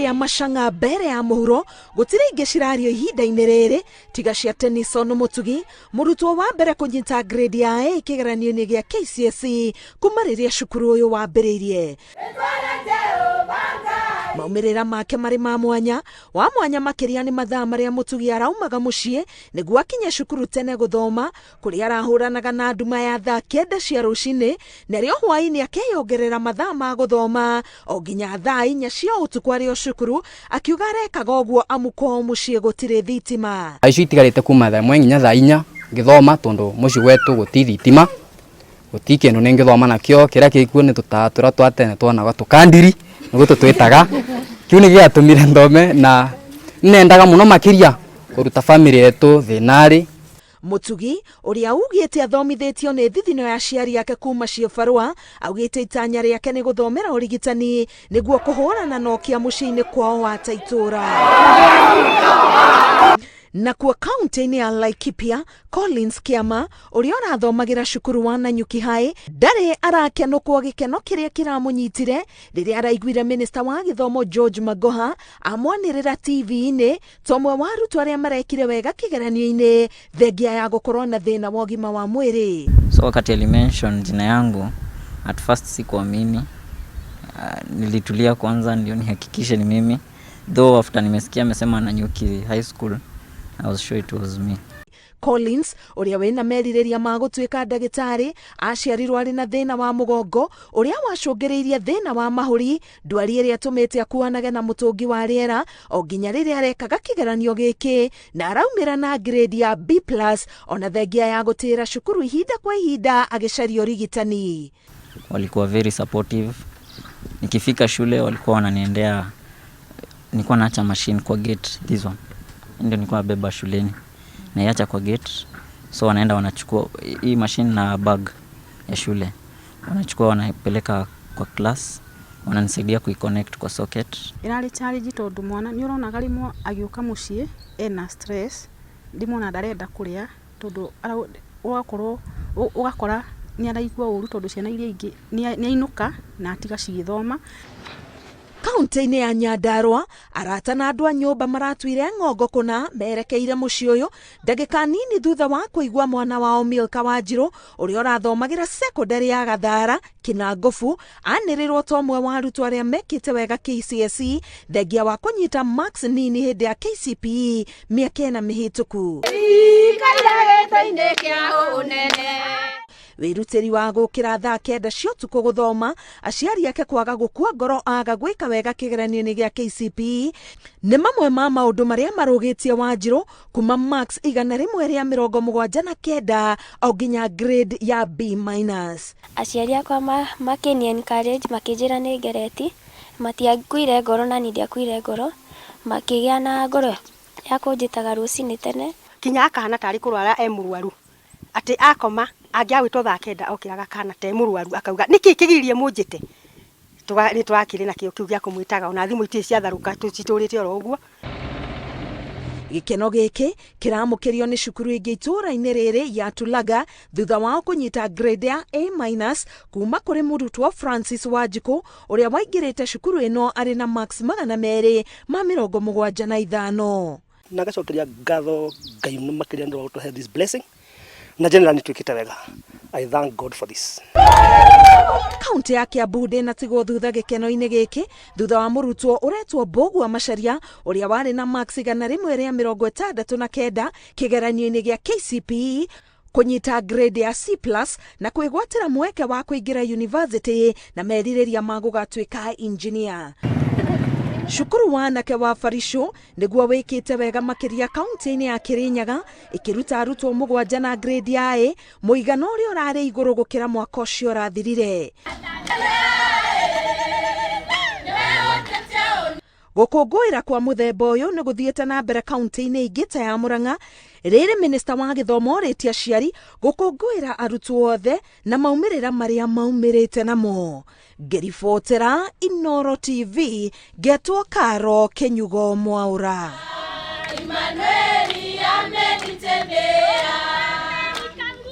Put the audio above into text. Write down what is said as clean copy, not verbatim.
Rĩa Macang'a mbere ya mũhuro gũtirĩ ingĩ cirario ihinda-inĩ rĩrĩ tiga cia Tennyson Mũtugi, mũrutwo wa mbere kũnyita grade ya A kĩgeranio-inĩ gĩa KCSE kuma rĩrĩa cukuru ũyũ wambĩrĩirie. Maumĩrĩra make marĩ ma mwanya wa mwanya makĩria nĩ mathaa marĩa Mũtugi araumaga mũciĩ nĩguo akinye cukuru tene gũthoma, kũrĩa arahũranaga na nduma ya thaa 9 cia rũcinĩ, narĩo hwaĩ-inĩ akeyongerera mathaa ma gũthoma o nginya thaa 4 cia ũtukũ arĩ o cukuru, akiuga arekaga ũguo amu kwao mũciĩ gũtirĩ thitima. Thaa icio itigarĩte kuma thaa 1 nginya thaa 4 ngĩthoma tondũ mũciĩ gwetũ gũti thitima, gũti kĩndũ nĩngĩthoma nakĩo, kĩrĩa gĩkuo nĩ tũtawa tũrĩa twa tene twonaga tũkandiri nĩguo tũtwĩtaga, kĩu nĩkĩo gĩatũmire thome na nĩnendaga mũno makĩria kũruta bamĩrĩ yetu thĩna-rĩ. Mũtugi, ũrĩa augĩte athomithĩtio nĩ thithino ya aciari ake kuma ciĩbarũa, augĩte itanya rĩake nĩ gũthomera ũrigitani nĩguo kũhũrana na ũkĩa mũciĩ-inĩ kwao wa ta itũũra. Nakuo kaunti-inĩ ya Laikipia, Collins Kĩama, ũrĩa ũrathomagĩra cukuru wa Nanyuki High, ndarĩ arakenũkwo gĩkeno kĩrĩa kĩramũnyitire rĩrĩa araiguire minista wa gĩthomo George Magoha amwanĩrĩra TV-inĩ ta ũmwe wa arutwo arĩa marekire wega kĩgeranio-inĩ thengia ya gũkorwo na thĩna wa ũgima wa mwĩrĩ. So wakati alimention jina yangu at first sikuamini. Nilitulia kwanza ndio nihakikishe ni mimi, though after nimesikia amesema Nanyuki High School, I was sure it was me. Collins, ũrĩa wĩna merirĩria ma gũtuĩka ndagĩtarĩ, aciarirwo arĩ na thĩna wa mũgongo ũrĩa wacũngĩrĩirie thĩna wa mahũri, ndwari ĩrĩa ĩtũmĩte akuanage na mũtũngi wa rĩera o nginya rĩrĩa arekaga kĩgeranio gĩkĩ na araumĩra na grade ya B plus ona thengia ya gũtĩra cukuru ihinda kwa ihinda agĩcaria ũrigitani. Walikuwa very supportive. Nikifika shule walikuwa wananiendea, nilikuwa naacha machine kwa gate, this one ndio nilikuwa nabeba shuleni, naiacha kwa gate, so wanaenda wanachukua hii machine na bag ya shule, wanachukua wanaipeleka kwa class, wananisaidia kuiconnect kwa socket. Ĩrarĩ challenge tondũ mwana nĩ ũronaga rĩmwe agĩũka mũciĩ ena stress, rĩmwe ona ndarenda kũrĩa tondũ ũgakorwo ũgakora nĩ araigua ũru tondũ ciana iria ingĩ nĩ ainũka na atiga cigĩthoma. Kaunti-inĩ ya Nyandarua, arata na andũ a nyũmba maratuire ng'ongo kũna merekeire mũciĩ ũyũ ndagĩka nini thutha wa kũigua mwana wao Milka Wanjirũ ũrĩa ũrathomagĩra secondary ya Gathara Kinangofu anĩrĩrwo ta ũmwe wa arutwo arĩa mekĩte wega KCSE thengia wa kũnyita marks nini hĩndĩ ya KCPE mĩaka 4 mĩhĩtũku. Wĩrutĩri wa gũkĩra thaa 9 cia ũtukũ gũthoma, aciari ake kwaga gũkua ngoro aga gwĩka wega kĩgeranio-inĩ gĩa KCPE nĩ mamwe ma maũndũ marĩa marũgĩtie Wanjirũ kuma marks 179 o nginya grade ya B minus. Aciari akwa makĩni encourage, makĩnjĩra nĩ ngereti, matiakuire ngoro na niĩ ndiakuire ngoro, makĩgĩa na ngoro ya kũnjĩtaga rũcinĩ tene. Kinya akahana tarĩ kũrwara e mũrwaru, atĩ akoma angĩagwĩtwo thaa 9 okĩraga kana te mũrwaru akauga nĩkĩ kĩgiririe mũnjĩte. Nĩ twakĩrĩ na kĩo kĩu gĩa kũmwĩtaga ona thimũ itirĩ ciatharũka tũcitũrĩte oro ũguo. Gĩkeno gĩkĩ kĩramũkĩrio nĩ cukuru ĩngĩ itũũra-inĩ rĩrĩ ya Tulaga thutha wao kũnyita grade ya A minus kuma kũrĩ mũrutwo Francis Wanjikũ ũrĩa waingĩrĩte cukuru ĩno arĩ na marks 275. Na ngacokeria ngatho Ngai makĩria nĩ wa gũtũhe this blessing na generally twĩkĩte wega. I thank God for this. Kaunti ya Kiambu ndĩnatigwo thutha gĩkeno-inĩ gĩkĩ thutha wa mũrutwo ũretwo Mbũgua Macharia ũrĩa warĩ na marks 169 kĩgeranio-inĩ gĩa KCPE kũnyita grade ya C plus na kwĩgwatĩra mweke wa kũingĩra university na merirĩria ma gũgatuĩka engineer. Cukuru wa anake wa Barisho nĩguo wĩkĩte wega makĩria kaunti-inĩ ya Kirinyaga ĩkĩruta arutwo 7 na grade ya A, mũigana ũrĩa ũrarĩ igũrũ gũkĩra mwaka ũcio ũrathirire. Gũkũngũĩra kwa mũthemba ũyũ nĩ gũthiĩte na mbere kaunti-inĩ ingĩ ta ya Murang'a, rĩrĩ minista wa gĩthomo orĩtie aciari gũkũngũĩra arutwo othe na maumĩrĩra marĩa maumĩrĩte namo. Ngĩribotera Inooro TV, ngetwo Karo Kĩnyugo Mwaũra. Emmanuel.